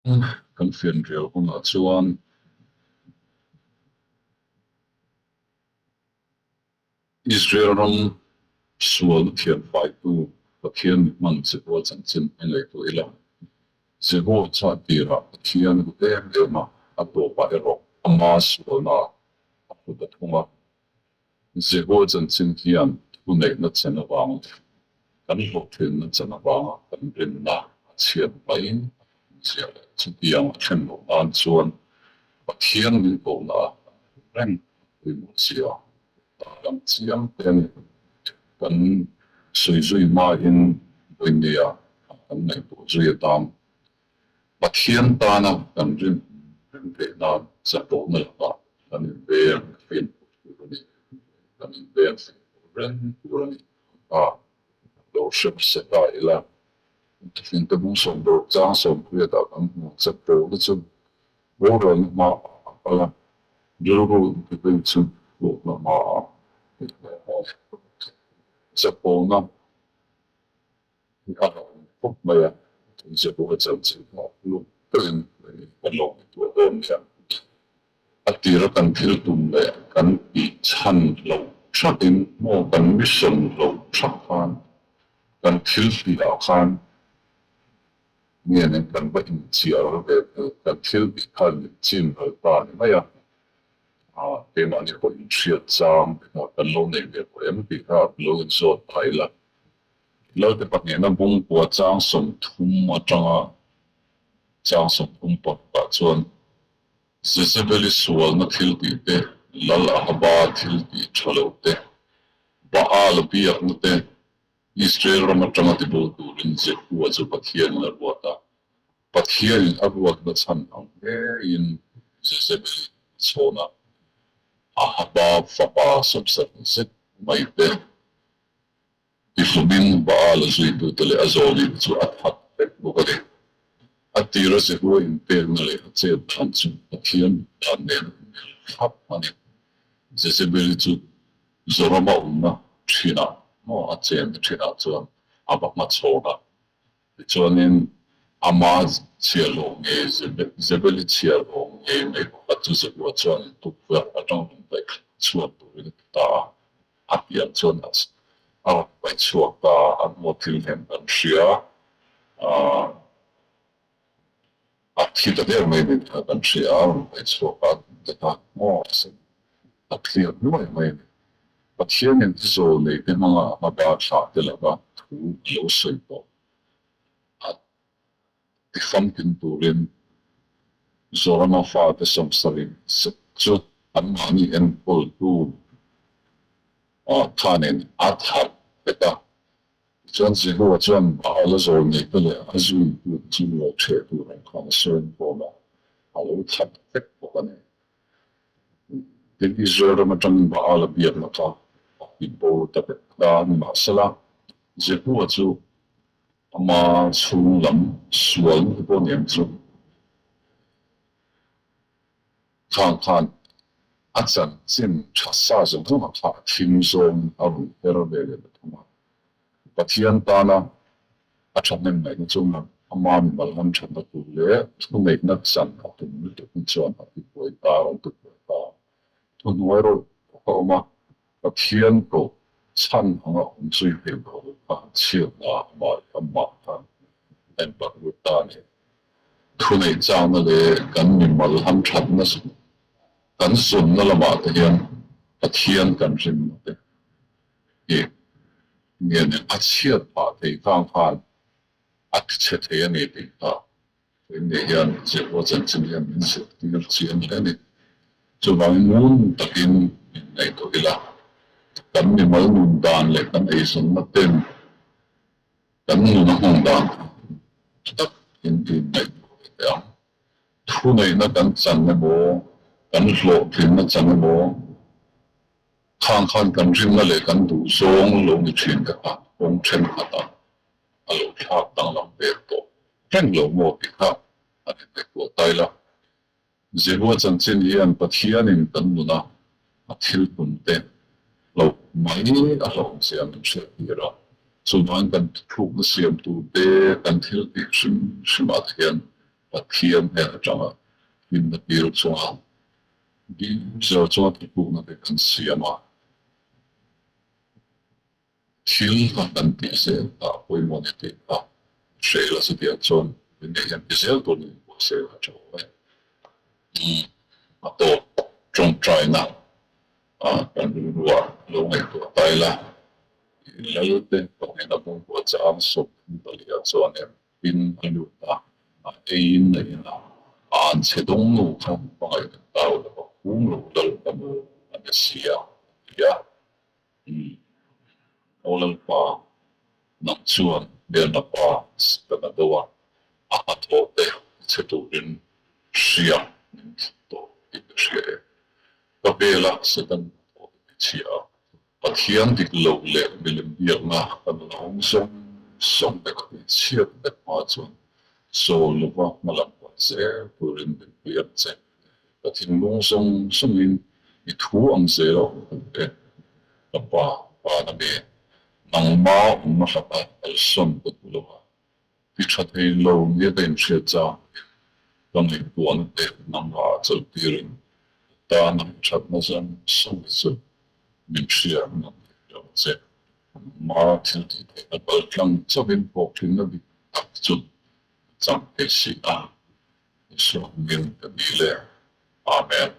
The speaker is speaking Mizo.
Kan fianrial hunah chuan Israel ram sualna thianfaitu Pathian mi hman Jehova chanchin i ngaihtuah ila. Jehova chuan tirah Pathian a duh em em a, a tawpah erawh ama sualna a hlut a thung a. Jehova chanchin hian thuneihna chan avang leh kan hlawhtlinna chan avanga kan rinna a chhiat mai a awmzia leh chutiang a thlen loh nan chuan Pathian min kohna a kan hmu reng a pawimawh zia tarlang chiang te a ni. Kan sawi zui hmain vawinia kan ngaihtuah zui atan Pathian tana kan rin reng theih nan chaklohna lakah kan inveng fimkhur tur a ni. Kan inveng fimkhur reng tur a ni. A lo hre hmasa ta ila, Thufingte bung sawmdawr chang sawmhriatah kan hmu chaklohna chu boralna hmaah a kal a, rilru intivei chu hlawhna hmaah a inhmeh a. Chaklohna Hi a awm khawp mai a, Zepua chanchin pawh lut takin kan lo ngaihtuah dawn nia. A tira kan thil tum leh kan tih chhan lo thatin maw kan mission lo that khan kan thil tih ah khan nge nen kan va inchiar ve thei, kan thil tih khan min chin ral ta ni mai a, keimahni pawh inhriat chang te kha kan lo nei ve tawh em tih kha lo inzawt ta ila. Lalte pahnihna bungkua chang 30 atanga chang 36 ah chuan Jezebeli sualna thiltih te, Lal Ahaba thiltih tha lo te, Baal biakna te Israel ram atanga tibo turin Jehua chu Pathianin a ruat a. Pathianin a ruatna chhan ang ngeiin Jezebeli a chhawn a, Ahaba fapa 70 zet mai te Tihlumin Baal a zuitute leh a zawlin chu a that vek bawk a ni. A tira Jehua inpekna leh a chet dan chu Pathian dan nen a inmil thlap a ni. Jezebeli chu Zorama awmna thinah maw a chenna thinah chuan a va hmachhawn a. Tichuanin ama chhiahhlawh ngei Jezebeli chhiahhlawh ngei mai pakhat chu Jehua chuan tukverh atang rawn paih chhuak turin a ti ta a. A pian chuan a rawn paih chhuak ta a, a hnu thil hnem kan hria a, a thi ta der mai nen kha kan hria a, a rawn paih chhuak a, te kha maw a clear hnuai mai a ni. Pathianin a zawl nei te hmanga a hmaba thlah te laka thu a lo sawi tawh a ti famkim turin Zorama fate 70 zet chu anmahni enkawltu khanin a that vek a. Tichuan Jehova chuan Baal a zawl neite leh a zuitute chu lo ṭheh tur ang khan a sawn khawm a, a lo that vek bawk a ni. Tin, Israel ram aṭangin Baal a biakna kha a ti bo ta vek ta a ni. Mahsela, Jehova chu Ama chhung lam sual te pawh ni ang chu. Khang khan a chanchin tha sa zawng zawng a kha a thim zawng a rawn her ve leh ta thung a. Pathian tana a thahnem ngaihna chu ama mimal han thatna tur leh thuneihna chan a tum lutuk hi chuan a tibuai ta a rawn tibuai ta. Thuhnuai rawih a awm a, Pathian koh chhan anga awm zui thei lo kha chhiatna amah leh amah khan a inbarh lut ta a ni. Thuneih chakna leh kan mimal hamthatna kan zawnna lamah te hian Pathian kan rinna te hi nge nen a chhiat phah thei khang khan a tichhe thei a ni tih kha Engnih hian Jehova chanchin hian min zirtir chiang hle a ni. Chuvangin ngun takin min ngaihtuah ila, kan mimal nun dan leh kan eizawnna ten kan nun a nghawng dan kha tha takin i ngaihtuah ve teh ang. Thuneihna kan chan emaw, kan hlawhtlinna chan emaw, khang khan kan rinna leh kan duhzawng lo ni thin te kha kawng thenkhatah a lo thlak danglam ve tawh reng lo maw tih kha an ingaihtuah ta ila. Jehova chanchin hian Pathianin kan nuna a thil tum te hlauh mai a hlauhawmzia min hriat tir a, chuvangin kan thuthlukna siam tur te, kan thil tih hrim hrimah te hian. Pathian hnen atanga hlimna tir chunga ding zel chuan thuthlukna te kan siam a. Thil kha kan tih zel ta pawimawh ni tih kha hre ila chutiang chuan min neih hian ti zel tur niin pawh se a tha awm e. A tawp tawngtaina kan rilrua lo ngaihtuah ta ila, Lalte pahnihin a bungrua chang 34 chuan em tin a lut a, a eiin a in a, a anchhe dawng nu kha hmangaih kan tau lova phum lo lal ka nu a ni si a, a ti a. Aw Lalpa, nang chuan hmelna pa ka na deuh a, a hnathawh te chhe turin hria min thut tawh tih ka hria e. Ka vela Satan hnathawh te tichhia a, Pathian dik lo leh milem biakna ka nun a awm zawng zawng te ka tihchhiat vek hma chuan sawl lova hmalam pan zel turin min pui ang che. Ka thinlung zawng zawngin i thu ang zel a awm ka duh e. Ka pa, Pana mi, nangma awmna hlata kalsawn ka duh lo a, ti tha thei lo nia ka inhriat chang pawhin ka ngaihtuahna te nangmah ah chawlhtirin ka tana i thatna zawng zawng hi chu min hriat ngam thei lo che. Nangma thil tih theihna paltlang chauhin hlawhtlinna dik tak chu ka chang thei si a. Isua hming ka dil e. Amen.